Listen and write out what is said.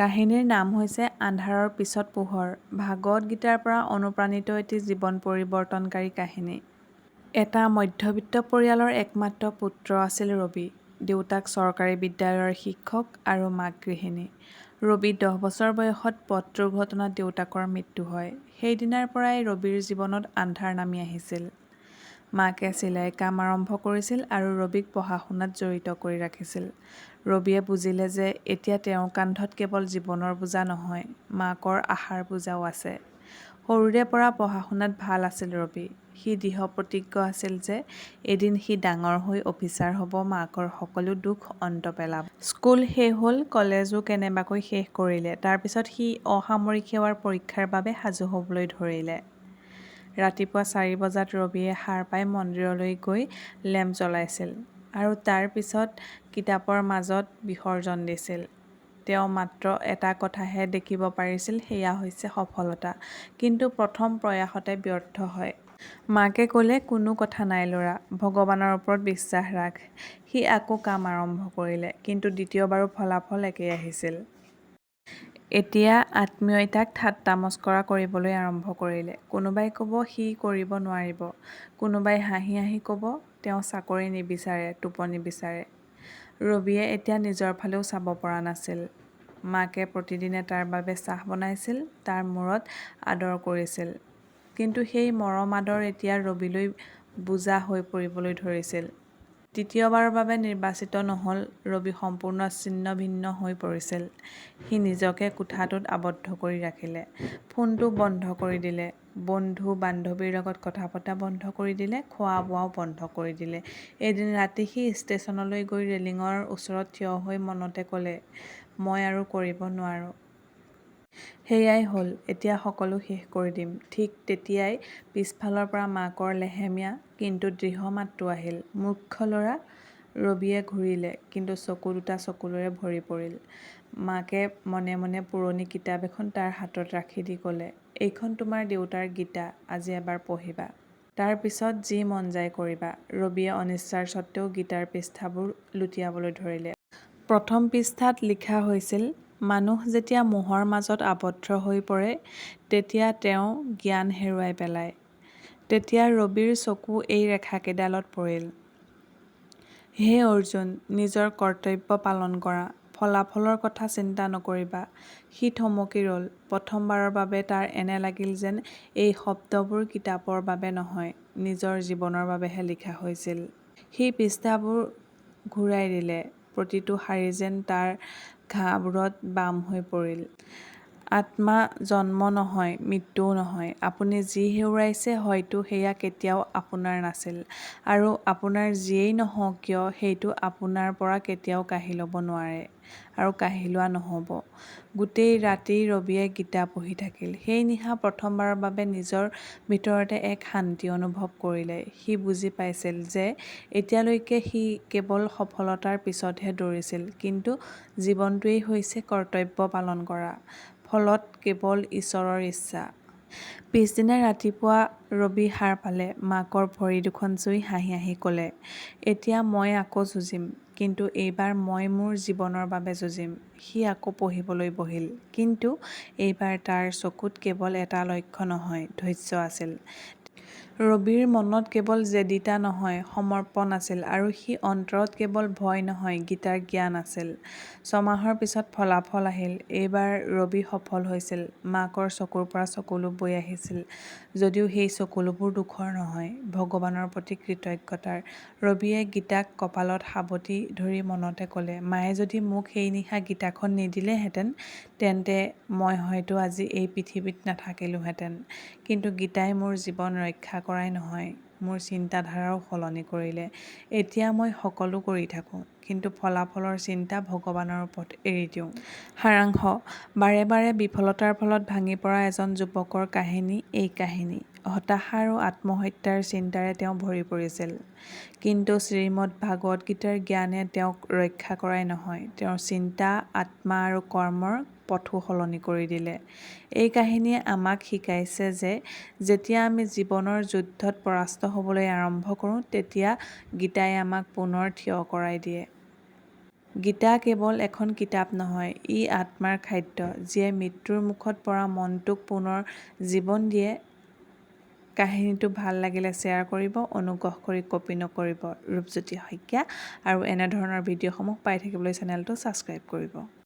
কাহিনীৰ নাম হৈছে আন্ধাৰৰ পিছত পোহৰ। ভাগৱত গীতাৰ পৰা অনুপ্ৰাণিত এটি জীৱন পৰিৱৰ্তনকাৰী কাহিনী। এটা মধ্যবিত্ত পৰিয়ালৰ একমাত্ৰ পুত্ৰ আছিল ৰবি। দেউতাক চৰকাৰী বিদ্যালয়ৰ শিক্ষক আৰু মাক গৃহিণী। ৰবি 10 বছৰ বয়সত পথ দুৰ্ঘটনাত দেউতাকৰ মৃত্যু হয়। সেইদিনাৰ পৰাই ৰবিৰ জীৱনত আন্ধাৰ নামি আহিছিল। মাকে চিলাই কাম আৰম্ভ কৰিছিল আৰু ৰবিক পঢ়া-শুনাত জড়িত কৰি ৰাখিছিল। ৰবিয়ে বুজিলে যে এতিয়া তেওঁৰ কান্ধত কেৱল জীৱনৰ বোজা নহয়, মাকৰ আশাৰ বোজাও আছে। সৰুৰে পৰা পঢ়া-শুনাত ভাল আছিল ৰবি। সি দৃঢ়প্ৰতিজ্ঞ আছিল যে এদিন সি ডাঙৰ হৈ অফিচাৰ হ'ব মাকৰ সকলো দুখ অন্ত পেলাব। স্কুল শেষ হ'ল, কলেজো কেনেবাকৈ শেষ কৰিলে। তাৰ পিছত সি অসামৰিক সেৱাৰ পৰীক্ষাৰ বাবে সাজু হ'বলৈ ধৰিলে। ৰাতিপুৱা 4 বজাত ৰবিয়ে সাৰ পাই মন্দিৰলৈ গৈ লেম্প জ্বলাইছিল আৰু তাৰ পিছত কিতাপৰ মাজত বিসৰ্জন দিছিল। তেওঁ মাত্ৰ এটা কথাহে দেখিব পাৰিছিল সেয়া হৈছে সফলতা। কিন্তু প্ৰথম প্ৰয়াসতে ব্যৰ্থ হয়। মাকে ক'লে, কোনো কথা নাই ল'ৰা, ভগৱানৰ ওপৰত বিশ্বাস ৰাখ। সি আকৌ কাম আৰম্ভ কৰিলে। কিন্তু দ্বিতীয়বাৰো ফলাফল একেই আহিছিল। এতিয়া আত্মীয়ই তাক ঠাট্টা-মস্কৰা কৰিবলৈ আৰম্ভ কৰিলে। কোনোবাই ক'ব, সি কৰিব নোৱাৰিব। কোনোবাই হাঁহি হাঁহি ক'ব, তেওঁ চাকৰি নিবিচাৰে, টোপনি বিচাৰে। ৰবিয়ে এতিয়া নিজৰ ফালেও চাব পৰা নাছিল। মাকে প্ৰতিদিনে তাৰ বাবে চাহ বনাইছিল, তাৰ মূৰত আদৰ কৰিছিল। কিন্তু সেই মৰম-আদৰ এতিয়া ৰবিলৈ বোজা হৈ পৰিবলৈ ধৰিছিল। তৃতীয়বাৰৰ বাবে নিৰ্বাচিত নহ'ল ৰবি সম্পূৰ্ণ ছিন্ন-ভিন্ন হৈ পৰিছিল। সি নিজকে কোঠাটোত আবদ্ধ কৰি ৰাখিলে। ফোনটো বন্ধ কৰি দিলে। বন্ধু-বান্ধৱীৰ লগত কথা পতা বন্ধ কৰি দিলে, খোৱা-বোৱাও বন্ধ কৰি দিলে। এদিন ৰাতি সি ষ্টেচনলৈ গৈ ৰেলিঙৰ ওচৰত থিয় হৈ মনতে ক'লে, মই আৰু কৰিব নোৱাৰো। সেয়াই হ'ল, এতিয়া সকলো শেষ কৰি দিম। ঠিক তেতিয়াই পিছফালৰ পৰা মাকৰ লেহেমীয়া কিন্তু দৃঢ় মাতটো আহিল, মূৰ্খ ল'ৰা। ৰবিয়ে ঘূৰিলে, কিন্তু চকু দুটা চকুলোৰে ভৰি পৰিল। মাকে মনে মনে পুৰণি কিতাপ এখন তাৰ হাতত ৰাখি দি ক'লে, এইখন তোমাৰ দেউতাৰ গীতা, আজি এবাৰ পঢ়িবা। তাৰ পিছত যি মন যায় কৰিবা। ৰবিয়ে অনিচ্ছাৰ সত্ত্বেও গীতাৰ পৃষ্ঠাবোৰ লুটিয়াবলৈ ধৰিলে। প্ৰথম পৃষ্ঠাত লিখা হৈছিল, মানুহ যেতিয়া মোহৰ মাজত আবদ্ধ হৈ পৰে, তেতিয়া তেওঁ জ্ঞান হেৰুৱাই পেলায়। তেতিয়া ৰবিৰ চকু এই ৰেখাকেইডালত পৰিল। হে অৰ্জুন, নিজৰ কৰ্তব্য পালন কৰা। ফলাফলৰ কথা চিন্তা নকৰিবা। সি থমকি ৰ'ল। প্ৰথমবাৰৰ বাবে তাৰ এনে লাগিল যেন এই শব্দবোৰ কিতাপৰ বাবে নহয়, নিজৰ জীৱনৰ বাবেহে লিখা হৈছিল। সি পৃষ্ঠাবোৰ ঘূৰাই দিলে, প্ৰতিটো শাৰী যেন তাৰ ঘাঁবোৰত বাম হৈ পৰিল। আত্মা জন্ম নহয়, মৃত্যুও নহয়। আপুনি যি হেৰুৱাইছে, হয়তো সেয়া কেতিয়াও আপোনাৰ নাছিল। আৰু আপোনাৰ যিয়েই নহওক কিয়, সেইটো আপোনাৰ পৰা কেতিয়াও কাঢ়ি ল'ব নোৱাৰে আৰু কাঢ়ি লোৱা নহ'ব। গোটেই ৰাতি ৰবিয়ে গীতা পঢ়ি থাকিল। সেই নিশা প্ৰথমবাৰৰ বাবে নিজৰ ভিতৰতে এক শান্তি অনুভৱ কৰিলে। সি বুজি পাইছিল যে এতিয়ালৈকে সি কেৱল সফলতাৰ পিছতহে দৌৰিছিল, কিন্তু জীৱনটোৱেই হৈছে কৰ্তব্য পালন কৰা, ফলত কেৱল ঈশ্বৰৰ ইচ্ছা। পিছদিনা ৰাতিপুৱা ৰবি সাৰ পালে। মাকৰ ভৰি দুখন চুই হাঁহি হাঁহি ক'লে, এতিয়া মই আকৌ যুঁজিম। কিন্তু এইবাৰ মই মোৰ জীৱনৰ বাবে যুঁজিম। সি আকৌ পঢ়িবলৈ বহিল। কিন্তু এইবাৰ তাৰ চকুত কেৱল এটা লক্ষ্য নহয়, ধৈৰ্য্য আছিল। ৰবিৰ মনত কেৱল জেদীতা নহয়, সমৰ্পণ আছিল আৰু সি অন্তৰত কেৱল ভয় নহয়, গীতাৰ জ্ঞান আছিল। ছমাহৰ পিছত ফলাফল আহিল। এইবাৰ ৰবি সফল হৈছিল। মাকৰ চকুৰ পৰা চকুলো বৈ আহিছিল, যদিও সেই চকুলোবোৰ দুখৰ নহয়, ভগৱানৰ প্ৰতি কৃতজ্ঞতাৰ। ৰবিয়ে গীতাক কপালত সাৱটি ধৰি মনতে ক'লে, মায়ে যদি মোক সেই নিশা গীতাখন নিদিলেহেঁতেন, তেন্তে মই হয়তো আজি এই পৃথিৱীত নাথাকিলোহেঁতেন। কিন্তু গীতাই মোৰ জীৱন ৰক্ষা কৰাই নহয়, মোৰ চিন্তাধাৰাও সলনি কৰিলে। এতিয়া মই সকলো কৰি থাকোঁ, কিন্তু ফলাফলৰ চিন্তা ভগৱানৰ ওপৰত এৰি দিওঁ। সাৰাংশ: বাৰে বাৰে বিফলতাৰ ফলত ভাঙি পৰা এজন যুৱকৰ কাহিনী এই কাহিনী। হতাশা আৰু আত্মহত্যাৰ চিন্তাৰে তেওঁ ভৰি পৰিছিল। কিন্তু শ্ৰীমদ্ ভাগৱত গীতাৰ জ্ঞানে তেওঁক ৰক্ষা কৰাই নহয়, তেওঁৰ চিন্তা, আত্মা আৰু কৰ্মৰ পথো সলনি কৰি দিলে। এই কাহিনীয়ে আমাক শিকাইছে যে যেতিয়া আমি জীৱনৰ যুদ্ধত পৰাস্ত হ'বলৈ আৰম্ভ কৰোঁ, তেতিয়া গীতাই আমাক পুনৰ থিয় কৰাই দিয়ে। গীতা কেৱল এখন কিতাপ নহয়, ই আত্মাৰ খাদ্য, যিয়ে মৃত্যুৰ মুখত পৰা মনটোক পুনৰ জীৱন দিয়ে। কাহিনীটো ভাল লাগিলে শ্বেয়াৰ কৰিব, অনুগ্ৰহ কৰি কপি নকৰিব। ৰূপজ্যোতি শইকীয়া। আৰু এনেধৰণৰ ভিডিঅ'সমূহ পাই থাকিবলৈ চেনেলটো ছাবস্ক্ৰাইব কৰিব।